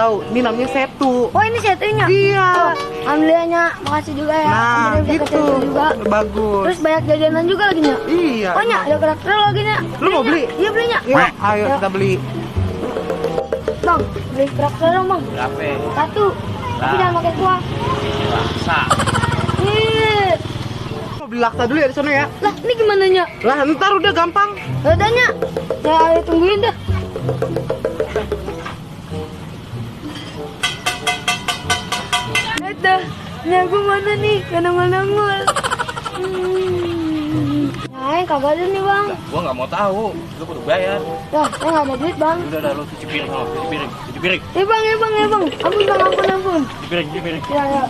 tahu. Ini namanya setu. Oh ini setunya? Iya. Oh, alhamdulillahnya, makasih juga ya. Nah, Alhamdulillah bisa gitu. ke setu juga. Bagus. Terus banyak jajanan juga lagi nya. Iya. Oh nya, ada karakter lagi nya. Lu mau beli? Iya belinya. Yuk, ayo kita beli. Bang, beli karakter dong bang. Berapa? Satu. Tapi jangan pakai kuah. Rasa. Ih. Mau beli laksa dulu ya di sana ya. Lah ini gimana nya? Lah ntar udah gampang. Udah nya. Saya tungguin dah. Dah, nya aku mana nih? Nangol-nangol. Nah, kagak ada nih bang. Gua nggak mau tahu. Lu kudu bayar. Lah, saya nggak ada duit bang. Udah lu cuci piring, cuci piring. Bang. Ampun bang, ampun. Cuci piring. Ya, ya.